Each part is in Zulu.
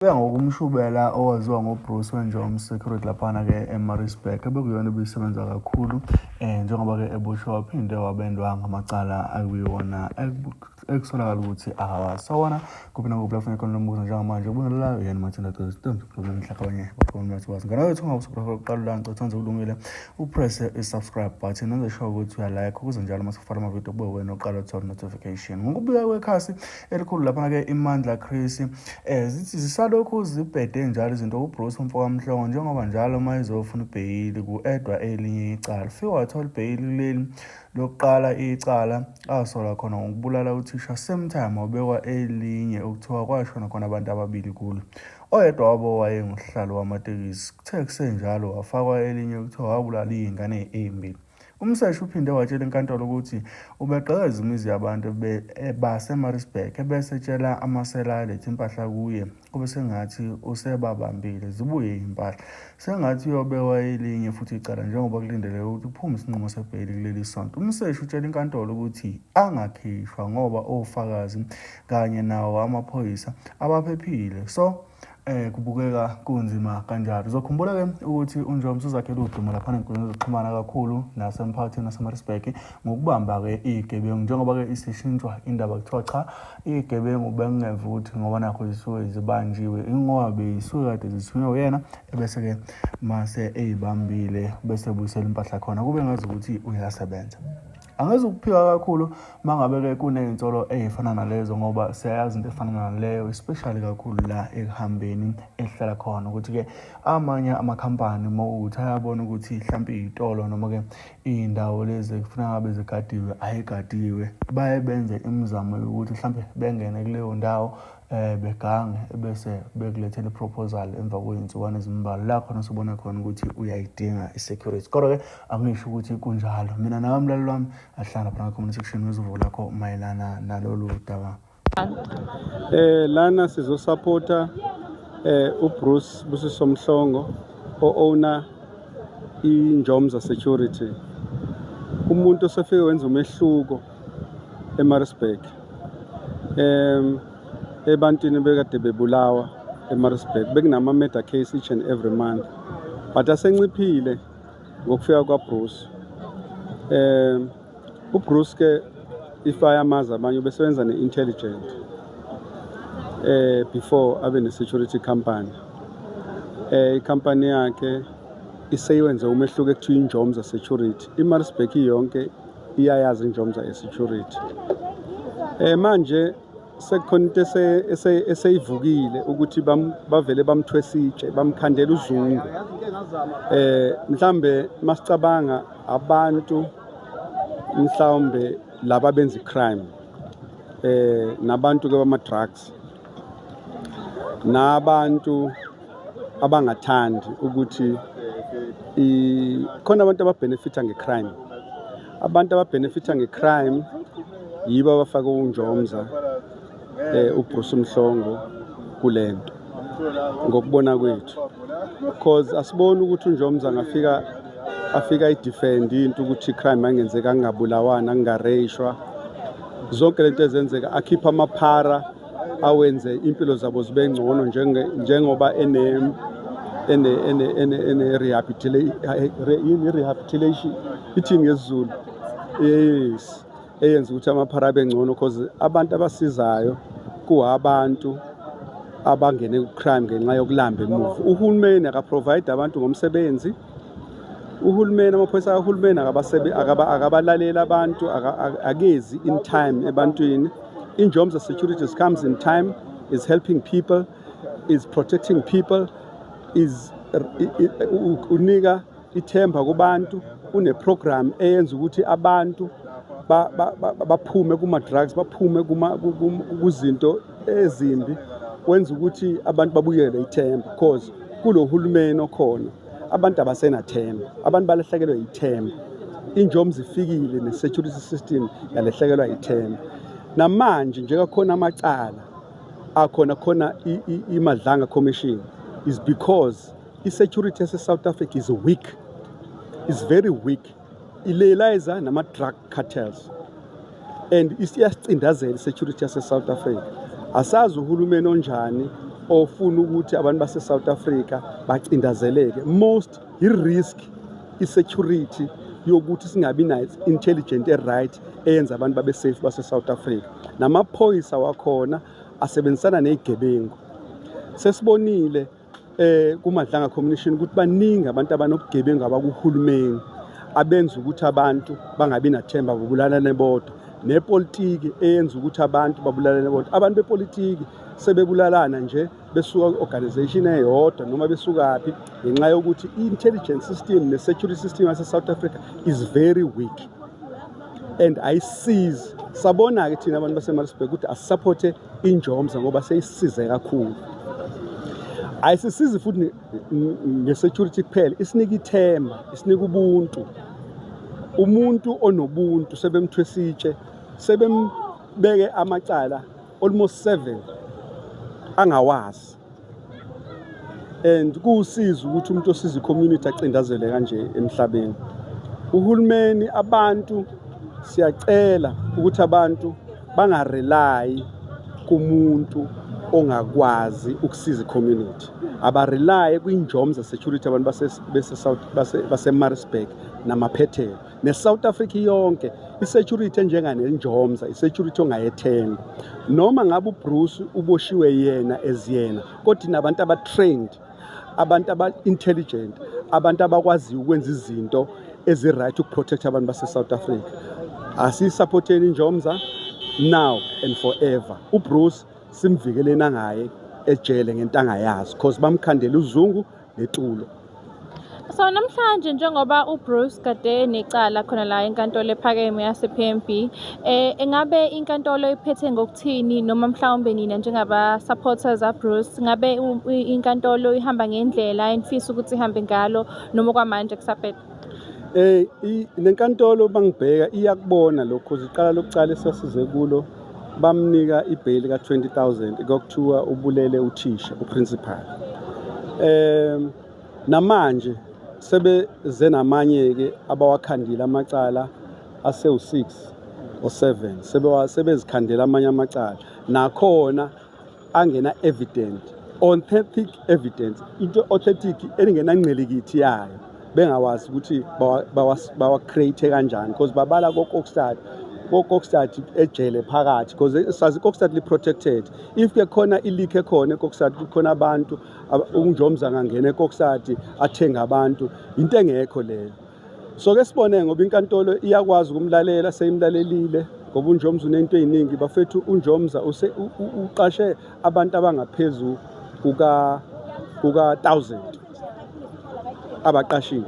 Kuya ngokuMshubela owaziwa ngoBruce weNjoms Security laphana-ke eMaritzburg ebekuyona ebisebenza kakhulu njengoba-ke eboshwe waphinde wabendwa ngamacala akuyiwona ekusolakala ukuthi akawasawona kuphi nakuphi lapho khona lombuzo njengamanje ubingelelayo yena Mathinda Gcezi Ntombi problem mhlaka abanye bakhona bathi wazi ngana wethu ungabe usuprofile uqala la ngicela uthande kulungile upresse i-subscribe button nenze sure ukuthi uyalike ukuze njalo uma sifaka amavidiyo kube wena oqala uthola notification. Ngokubika kwekhasi elikhulu laphana-ke iMandla Chris zithi zisalokhu zibhede njalo izinto kuBruce umfokaMhlongo njengoba njalo uma ezofuna ibheyili ku-edwa elinye icala. Ufike wathola ibheyili kuleli lokuqala icala asolwa khona ngokubulala uthisha, same time wabekwa elinye okuthiwa kwashona khona abantu ababili kulo. Oyedwa wabo wayengusihlalo wamatekisi. Kuthe kusenjalo wafakwa elinye okuthiwa wabulala iy'ngane ey'mbili. Umseshi uphinde watshela inkantolo ukuthi ubegqekeza imizi yabantu baseMaritzburg ebese etshela amasela alethe impahla kuye kube sengathi usebabambile zibuye iy'mpahla. Sengathi uyobekwa elinye futhi icala njengoba kulindeleke ukuthi kuphume isinqumo sebheyili kuleli sonto. Umseshi utshela inkantolo ukuthi angakhishwa ngoba ofakazi kanye nawo amaphoyisa abaphephile. So kubukeka kunzima kanjalo. Uzokhumbula ke ukuthi uNjoms uzakhele udumo lapha enkundleni zokuxhumana kakhulu nasemphakathini waseMaritzburg ngokubamba ke igebengu njengoba ke isishintshwa indaba kuthiwa cha igebengu bengingeva ukuthi ngoba nakho zisuke zibanjiwe ingoba beyisuke kade zithunywe uyena ebese ke mase eyibambile bese buyisela impahla khona kube ngazi ukuthi uyasebenza. Angizukuphika kakhulu mangabe-ke kuney'nsolo ey'fana nalezo ngoba siyayazi into efana naleyo especially kakhulu la ekuhambeni ehlala khona ukuthi-ke amanye amakhampani uma kuwukuthi ayabona ukuthi hlampe iy'tolo noma-ke iy'ndawo lezi ekufuneka ngabe zigadiwe ayigadiwe baye benze imizamo yokuthi hlampe bengene kuleyo ndawo begange bese bekulethela iproposal emva kwey'nsukwana ezimbalwa la khona sobona khona ukuthi uyayidinga i-security. Kodwa-ke angisho ukuthi kunjalo. Mina nawe mlaleli wami ahlala phana comment section wezuvo lakho mayelana nalolu daba. Lana sizosupporta uBruce Busiso Mhlongo o-owner iNjomza Security. Umuntu osefike wenza umehluko eMaritzburg. Ebantwini bekade bebulawa eMaritzburg bekunama murder case each and every month, but asenciphile ngokufika kwaBruce. UBruce ke if ayamazi abanye ubesebenza ne-intelligent before abe ne-security company. Ikhampani yakhe iseyenze umehluko ekuthiwa iNjomza Security. IMaritzburg iyonke iyayazi iNjomza Security. Manje sekukhona into eseyivukile ukuthi bavele bamthwesa itshe, bamkhandela uzungu. Mhlambe masicabanga abantu mhlawumbe laba benza icrime nabantu ke bama drugs nabantu abangathandi ukuthi khona abantu ababenefita ngecrime. Abantu ababenefita ngecrime yibo abafaka uNjomza uBruce Mhlongo kulento ngokubona kwethu, because asiboni ukuthi uNjomza angafika afika idefend into ukuthi crime angenzeka, angabulawana, angareyishwa, zonke lento ezenzeka, akhipha amaphara awenze impilo zabo zibe ngcono njengoba ene rehabilitation ithini ngesiZulu, yes, eyenza ukuthi amaphara abe ngcono, because abantu abasizayo kuwabantu abangene ku-crime ngenxa yokulamba emuva. Uhulumeni akaprovide abantu ngomsebenzi. Uhulumeni, amaphoyisa kahulumeni akabalaleli abantu, akezi in time ebantwini. Injomza Security comes in time, is helping people, is protecting people, is unika ithemba kubantu, une-program eyenza ukuthi abantu baphume kuma-drugs, baphume kuzinto ezimbi, wenza ukuthi abantu babuyele ithemba, because kulo hulumeni okhona abantu abasenathemba, abantu balahlekelwe ithemba. Injomza ifikile ne-security system yalahlekelwa ithemba. Namanje nje kakhona amacala akhona khona iMadlanga Commission is because i-security yase-South Africa is weak, is very weak, ileliza nama-drug cartels and iyasicindazela i-security yase-South Africa. Asazi uhulumeni onjani Ofuna ukuthi abantu base-South Africa bacindazeleke most i-risk, i-security yokuthi singabi nayo intelligent e-right eyenza abantu babe safe base-South Africa. Namaphoyisa wakhona asebenzisana ney'gebengu. Sesibonile kuMadlanga Commission ukuthi baningi abantu abanobugebengu abakuhulumeni abenza ukuthi abantu bangabi nathemba, babulalane bodwa, nepolitiki eyenza ukuthi abantu babulalane bodwa. Abantu bepolitiki sebebulalana nje besuka ku-organization eyodwa noma besukaphi, ngenxa yokuthi i-intelligence system ne-security system yase-South Africa is very weak and ayisizi. Sabona-ke thina abantu baseMaritzburg ukuthi asisupporte iNjomza ngoba seyisisize kakhulu. Ayisisizi futhi nge-security kuphela, isinika ithemba, isinika ubuntu. Umuntu onobuntu sebemthwesa itshe, sebembeke amacala almost 7 angawazi, and kuwusiza ukuthi umuntu osiza i-community acindazele kanje emhlabeni. Uhulumeni, abantu, siyacela ukuthi abantu bangarely kumuntu ongakwazi ukusiza i-community, abarely kwinjomza security. Abantu base South, base Maritzburg namaphethelo ne-South Africa yonke, i-security enjenganenjomza, i-security ongayethemba. Noma ngabe uBruce uboshiwe yena as yena, kodwa inabantu aba-trained, abantu aba-intelligent, abantu abakwaziyo ukwenza izinto ezi-right ukuprotect abantu base-South Africa. Asiyisupporteni injomza now and forever. UBruce simvikeleni angaye ejele ngento angayazi, cause bamkhandela uzungu netulo. So namhlanje, njengoba uBruce kade necala khona la enkantolo ephakeme yase-PMB, engabe inkantolo iphethe ngokuthini, noma mhlawumbe nina njengaba supporters aBruce, ngabe inkantolo ihamba ngendlela enifisa ukuthi ihambe ngalo, noma kwamanje kusabheda? Nenkantolo bangibheka iyakubona lokho. Ziqala lokucala esasize kulo, bamnika ibail ka20000, kwakuthiwa ubulele uthisha, uprincipal. Namanje sebeze namanye ke abawakhandile amacala asewu6 or 7, sebewa sebezikhandela amanye amacala nakhona angena evident, authentic evidence, into authentic engenangcelikithi yayo, bengawazi ukuthi bawa create kanjani, because babala koKokstad, koKokstad ejele phakathi, because sazi iKokstad li protected. If ke khona ileak ekhona eKokstad, kukhona abantu uNjomza angangena eKokstad athenga abantu, into engekho leyo. So ke sibone ngoba inkantolo iyakwazi ukumlalela, seyimlalelile, ngoba uNjomza unento eziningi, bafethu. UNjomza uqashe abantu abangaphezu kuka 1000 abaqashiwe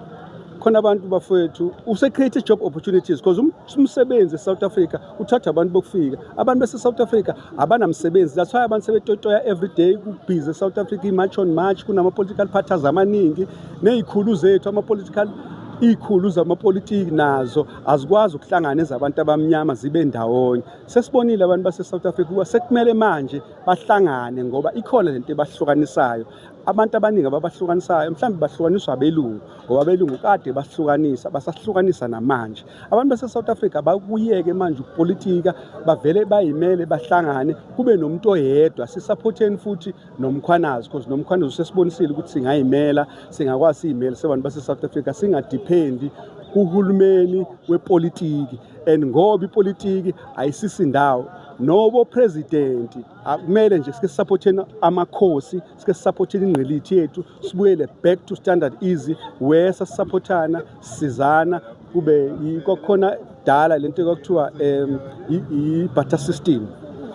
khona abantu, bafowethu. Use-create job opportunities, because umsebenzi e-South Africa uthatha abantu bokufika. Abantu base-South Africa abanamsebenzi, that's why abantu sebetotoya every day, kubhizi e-South Africa, i-march on march, kunama-political parties amaningi, ney'khulu zethu, ama-political, iy'khulu zamapolitiki nazo azikwazi ukuhlangana ezabantu abamnyama zibe ndawonye. Sesibonile abantu base-South Africa ukuba sekumele manje bahlangane, ngoba ikhona lento ebahlukanisayo. Abantu abaningi ababahlukanisayo mhlawumbe bahlukaniswa abelungu, ngoba abelungu kade bahlukanisa, basahlukanisa namanje. Abantu base-South Africa bakuyeke manje ukupolitika, bavele bayimele, bahlangane, kube nomuntu oyedwa. Sisupporteni futhi noMkhwanazi, because noMkhwanazi usesibonisile ukuthi singayimela, singakwazi siyimele sebantu base-South Africa, singadependi kuhulumeni wepolitiki. And ngoba ipolitiki ayisisi ndawo nobo president, akumele nje sike sisupporteni amakhosi, sike sisupporteni ingqilithi yethu, sibuyele back to standard easy where sasupportana, sizana, kube kwakhona dala lento kwakuthiwa i-barter system.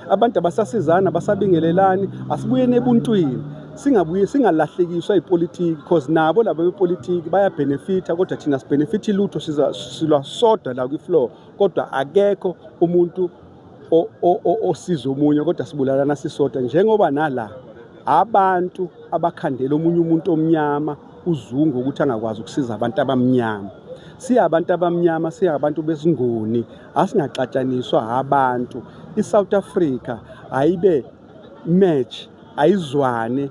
Abantu abasasizana, basabingelelani. Asibuyeni ebuntwini, singabuye singalahlekiswa ipolitiki, because nabo laba bepolitiki bayabenefita, kodwa thina sibenefit lutho. Siza silwa sodwa la kwi-floor, kodwa akekho umuntu osiza omunye, kodwa sibulalana sisodwa, njengoba nala abantu abakhandela omunye umuntu omnyama uzungu ukuthi angakwazi ukusiza abantu abamnyama. Siyabantu abamnyama, siyabantu besinguni, asingaxatshaniswa abantu. iSouth Africa ayibe match, ayizwane,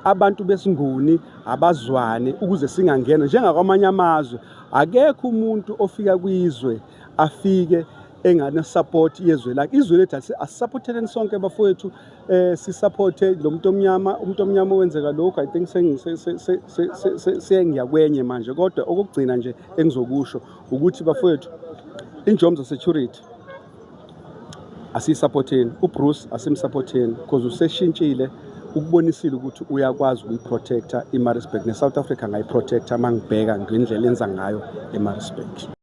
abantu besinguni abazwane, ukuze singangena njengakwamanye amazwe. Akekho umuntu ofika kwizwe afike Engane support yezwe lakhe, izwe lethu. Asisupporteleni sonke, bafowethu, sisupporte lo muntu omnyama, umuntu omnyama owenzeka lokhu. I think sengiyakwenye manje, kodwa okugcina nje engizokusho ukuthi, bafowethu, iNjomza Security asiyisupporteni, uBruce asimsupporteni, because useshintshile, ukubonisile ukuthi uyakwazi ukuyiprotecta iMaritzburg ne-South Africa. Ngayiprotecta uma ngibheka ngendlela enza ngayo eMaritzburg.